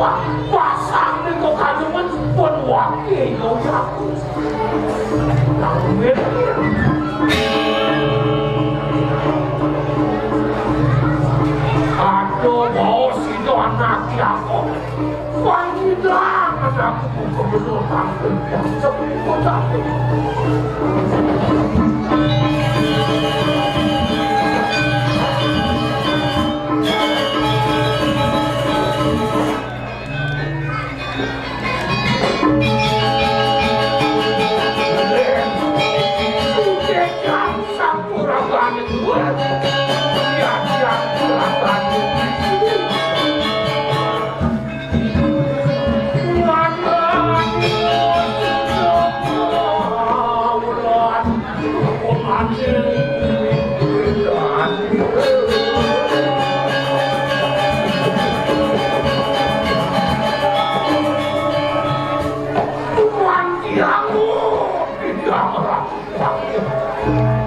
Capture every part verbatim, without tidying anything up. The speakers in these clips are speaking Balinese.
Pasang ning kok kajengan pun wake yo jaku. Nang wit. Aduh, bos itu anak aku. Pangidangan aku buka bener tampil biasa. Kok tampil?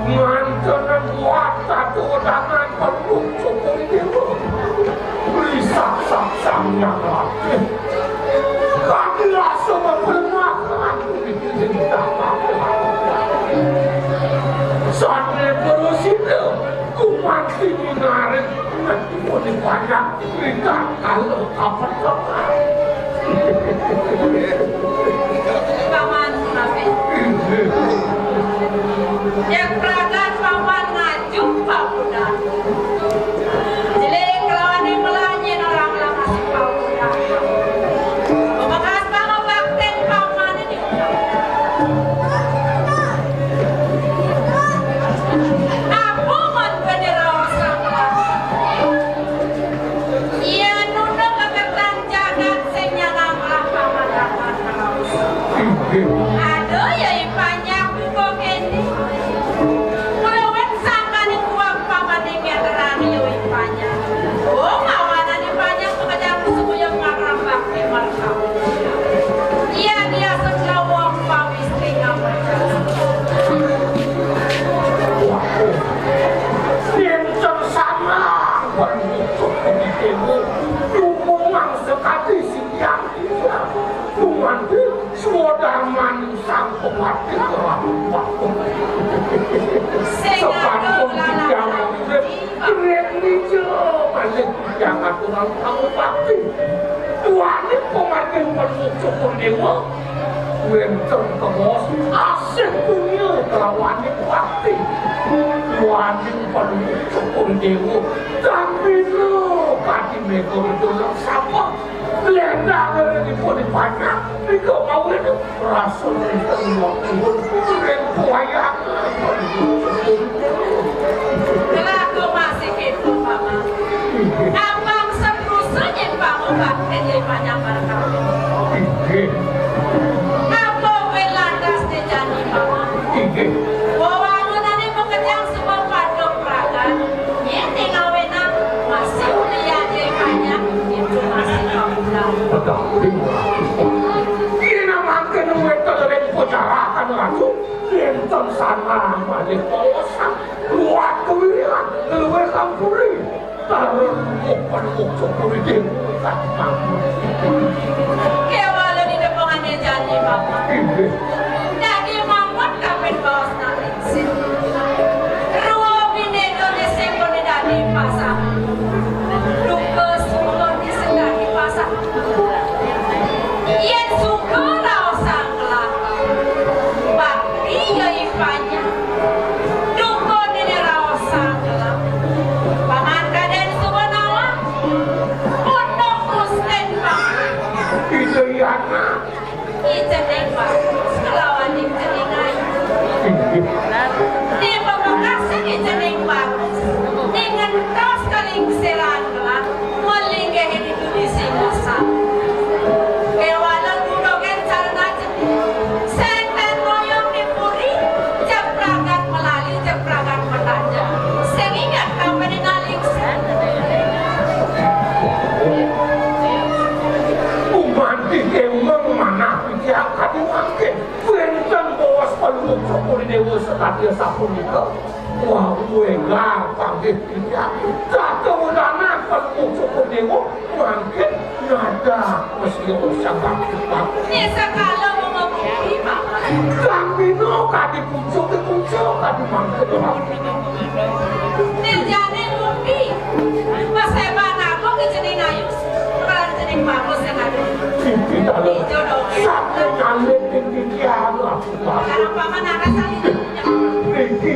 Ngantenan buat satu wedangan perlu syukur dewa. Beli sak-sak sangnya lagi. Kami rasa berpelemah aku di dinding tanah. Sampai terus itu, ku mati minarit, nanti mau dibanyak, kita kalau kapan kapan. Paman, Rabi. Yang pragat paman ngajum pamuda. Jelek kelawan yang melanyen orang lamas pamuda. Pembekas pangabakten paman ini. Apa man bendera orang. Iya nunda kekertan jagat sing nyanang lah paman-paman. Aduh, ya ipanyak buka kene. Mula wen sangkane kuat paman ing ngeterani ya ipanyak. Oh, mawanan ipanyak pekerjaan supaya makrambak di markam. Iya, dia sejawa pawis tinggal. Yen sing salah, wan musuh ing dewa, dumungan sekadi siang. Dumanti swadharman sang pemati kelawan waktu. Sing sepantun ngaku lalang tiang urip, ring nija malih tiang aturan kamu bakti. Duaning pemati wan musuh dewa. Wénten tembus asih punya kelawaning bakti. Waning Palungguh Cokor Déwa, tambina kadi méga ridho lan sapa. Léndang ipun dipanjang, nika mawon rasa wénten wong ring wayang. Kelaku masih kéto, Paman. Abang seterusnya nyén pangobakten nyai panjang bareng kawin. Inggih. Apa kowe lantas dijani, Paman? Inggih. Wewangunané makejang sebab padha pragat. Yén ning awenan masih ulian nyai panjang, itu masih kamulan. Betul. Yén mangkin wénten ring pujarakan ratu, wénten sanang malih kawasan. Luwat kewirian, luwih kampuri. Tarun mupen mucuk kuridin. Kéwala ditepungané janji, Bapak. Inggih. Dadi mamut kaping baos nalingsir. Ruwa bineda sing dadi pasang. Duka suka sing dadi pasang. Yén suka raosang kelapa. Bakti ya ipanjang. Duka déné raosang kelapa. Paman kadén suba nawang. Pondok Kristen Paman. Ida yana. Ijening bagus kelawan ijening ayu. Inggih. Di pamekasan ijening bagus. Ning ngentos kalingsiran kelak. Malinggih di dudi sing ngosang. Kéwala dudogan sarana jeni. Sétan ngoyong di puri, jepragat melali, jepragat metanjang. Sing ingat kapan nalingser. Gumanti kémeng manah titiang kadi mangkin. Wénten baos Palungguh Cokor Déwa sakadi sapunika. Wah, wéngar panggih titiang. Tata wedanan Palungguh Cokor Déwa mangkin Ada mesti usah bagus-bagus. Nek sakala mau bukti, Pak. Kambino kadi pucuk, pucuk kadi mangkuk. Nek jane bukti. Pas hebat aku ke jeneng Ayu, kalau jeneng bagus yang ada. Siti dalam. Ijo dong. Satu nyalip tinggi kiamat. Sekarang paman ada saling. Niki.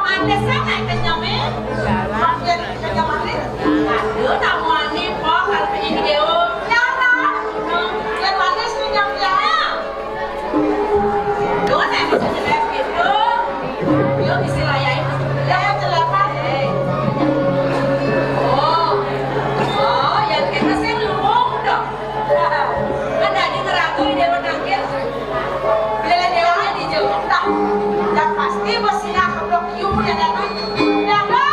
Mana ada sana kenyame? Makin kenyamane. Aduh, namu ani po kalau penyanyi video. Nyata. Yang manis kenyam ya. Duh, saya bisa jelek gitu. Yo, bisa layain. Jangan jelek, Pak. Oh. Oh, yang kita sih luwung dong. Kan dadi ngeraku dia menangkil. Bila dia di jauh. Yang pasti bos sinah keblok yuk ya datang. Ya, Bang.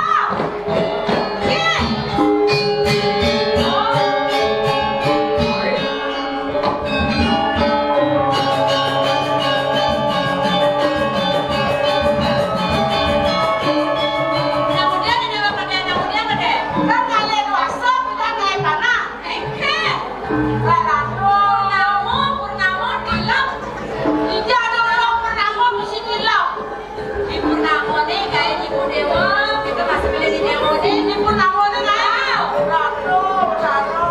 Di Purnamone kae niku Dewa, kita masih milih di Dewa deh. Di Purnamone kae. Ratu, Ratu.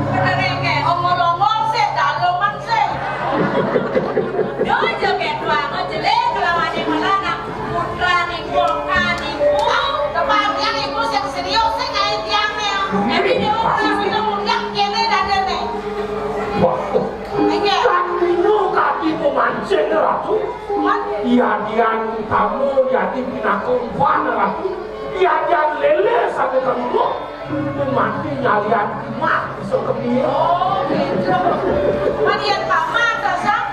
Bener ya, kae. Omong-omong sih, daloman sih. Yo, joget doang, jelek kelawane malah nak putra niku, kaniku. Tepatnya niku sing serius sih kae tiang ya. Jadi Dewa pernah sudah ngundang kene dadene. Wah, kandino kaki pemancing Ratu. Yadian tamu, yadi pinaka umpan, Ratu. Yadian lele saking kanggo, mati nyalian mah iso kepiye? Oh, gitu. Kan yen paman, to, Sang?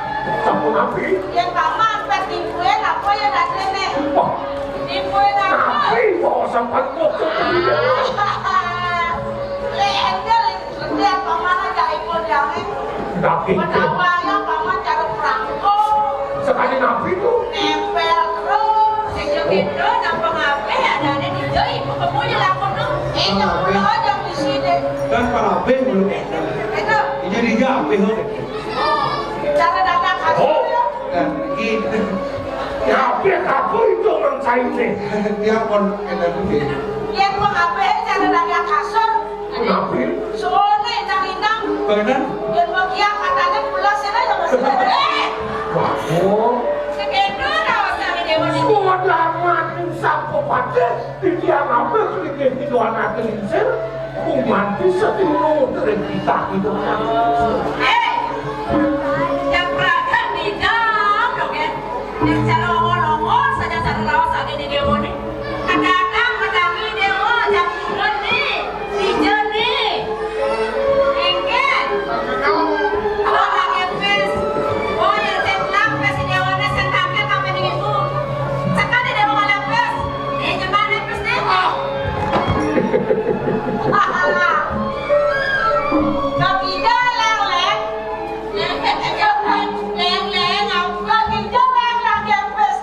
Sampun napi? Yen paman, pet timpuin apa ya dadene? Wah, timpuin apa? Napi bawa sampan kok kepiye? Lender, lender, paman aja ipun yang Tapi Menawa ya paman cara perangko. Sekali napi tuh. Nempel terus. Sing yo gitu, napa ngape adane di joi, ibu kamu nyelakon no. Eh, yang pulo aja di sini. Kan para belum. Itu. Ini dia apa, ho? Oh, cara datang kasih Oh. ya. Nah, iki. Ya, apa aku itu orang Chinese? Dia pon kena duit. Yen wong kabeh cara dagang kasur. Napi? Soalnya indang-indang. Bagaimana? Yen wong kiang katanya pulas ya, ya, Mas. Eh! Waduh. Sekedar awasane Dewa niku. Sudah mati sampo pate, titiang apa kelingin tiduan ati lingsir, kumanti setino tering kita gitu. Eh! Yang perakan di dalam, dong, ya. Yang cara ongol-ongol saja cara lawas ati di Dewa ni. Kadang-kadang menangi Dewa, jam turun ni. Ijo ni. Engken. Apa lagi pes? Oh, yang sebelah pes ini warna sentangnya sampai di ibu. Sekali dia mau ada pes. Eh, coba ada pes ni. Oh. Kau tidak, Leng, Leng. Leng, Leng, Leng, apa? Kau tidak, Leng, Leng, yang pes.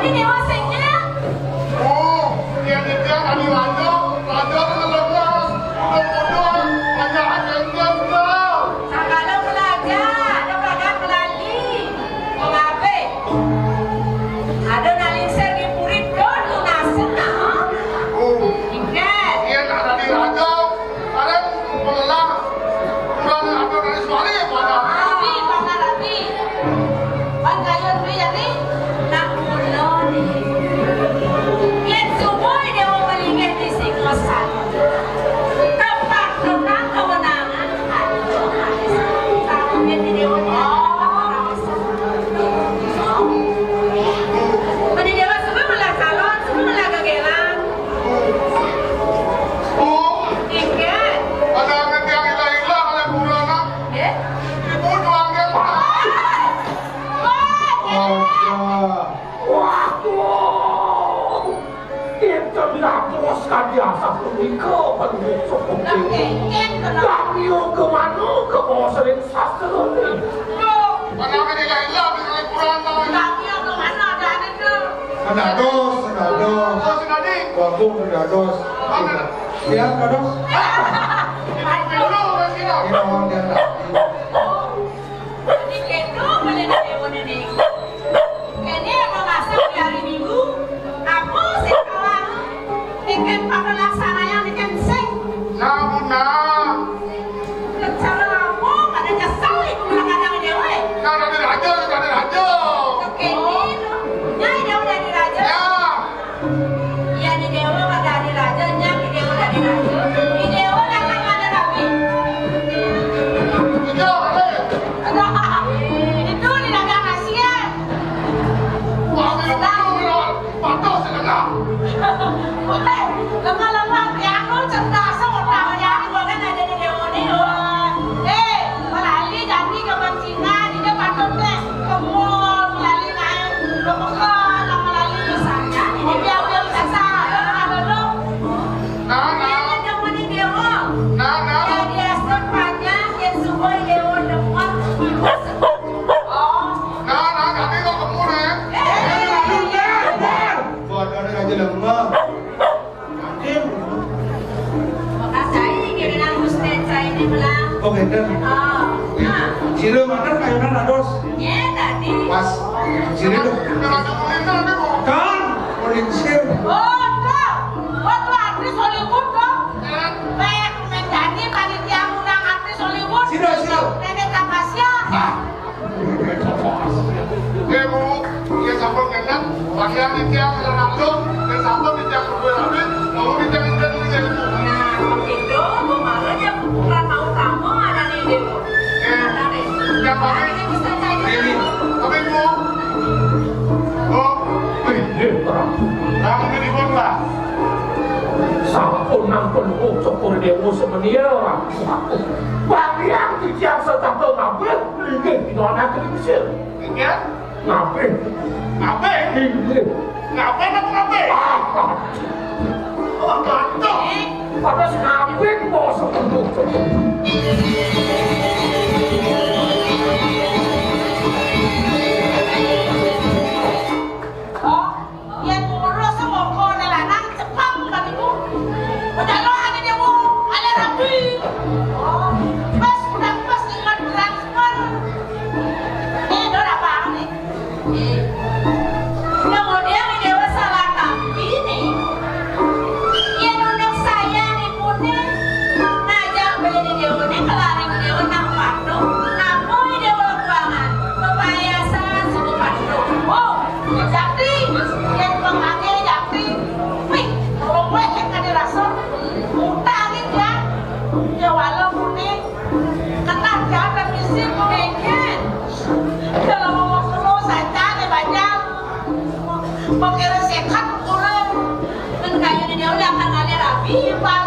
Ini masaknya. Oh, yang dia tadi raja, raja tu lemas. Udah bodoh, banyak akan dia. Kalau belajar, ada pada melalui. Mengapa? Ada nak lingsir di purit kau tu nasib nak, ha? Oh. Ingat. Dia tak ada di raja. Sekarang mengelah. Kurang apa dari suara yang mana? Rabi, mana Rabi? Wan kayun dulu ya, Ri. Nak mula ni. Yen subuh dia mau melingkih di sikosan. Tempat tenang kemenangan. Aduh, tapi dia mau. Mani dewa suba malah calon, suba malah gegeran. Ingat. Ada yang ilang-ilang oleh buronan. Ya? Ibu doang yang. Wah, wah, wah. Waduh. Enten dapos kadi asapunika, Pangucuk Kuping. Lah, kengken kena. Kami ke mana ke bawah sering sastra ni? Loh. Mana ke ilang-ilang di Kalipuran tau? Kami ke mana ada ada tu? Senados, senados. Oh, senadi. Wagung senados. Mana? Siap, senados. Ini dulu, Mas Ino. Ini orang dia tak. Jadi, kéto boleh dadi uning. Kéné mamasak di hari Minggu, apa sing kalah? Ikan pada laksananya ikan sing. Nah, Bunda. Cara apa? Pada nyesal iku kadang-kadang déwé. Nah, dadi raja, dadi raja. Kéné, nyai déwé dadi raja. Ya. Iya, di dewa kada ada raja, nyak di dewa ada raja. Di dewa datang ada rabi. Iya, ada. Ada. Itu di dagang nasi ya. Wah, ada. Patuh segenap. Boleh. Lemah-lemah, ya, aku cerdas, otaknya, aku kan ada di dewa ni, oh. Eh, Melali janji ka Bang Cina, dija patut deh. Kebun, Melali main. Lo peka, nang Melali. Kopi ambil sasa, lo pernah dulu. Nah, nah. Ini ada mana dewa? Nah, nah. Jadi esok pagi, dia suruh dewa depan. Oh. Nah, nah, kami mau kebun, eh. Eh, eh, eh. Buat ada aja lemah. Makasai, kira nang Gusten saya ini belah. Oh, ngéten. Oh, nah. Sira manten kayunan dados. Nyén tadi. Pas. Sira tuh. Kan, mau lingsir. Oh, tuh. Wah, tuh artis Hollywood tuh. Péh, mén jani panitia ngundang artis Hollywood. Sira, sira. Nenek Tapasya. Ah. Ibu, ya sampun ngénten, pakaian titiang sudah langsung, dan sampun titiang berdua habis, mau titiang injak dulu ya, Ibu. Nah, begitu, Bu Mara ya bukan mau tamu, ada nih, Ibu. Eh, yang pamit. Ini Ustaz saya. Ini, pamit, Bu. Bu. Inggih, Prabu. Nah, ini, Bu, Pak. Sampun ampun, Bu, syukur Dewa semenika. Pakaian titiang setata ngabih, inggih, dina anak lingsir. Iya. Ngabih. Ngabih? Inggih. Ngabih apa ngabih? Ah. Oh, mantap. Padahal ngabih, bos. Oh, yén ngurus mongko né lanang cepet kan iku. Pejalok ané dia mau, ada rapi. Oh, pas udah pas ingat transfer. Eh, udah apa nih? Kemudian di Dewa salah kaki nih. Yén unduk saya nih puning. Ngajak beli di Dewa nih, kelaring Dewa nang patung. Namun Dewa kuangan. Kepayasan suku patung. Oh, jakti. Yén pemangé jakti. Wih, kalau gue yang ada rasa. Utangin ya. Ya walaupun nih. Kenah jalan misi pengen. Kalau mau terus aja deh banyak. Pengen sehat kurang. Kan kayaknya dia udah akan ada rapi, Pak.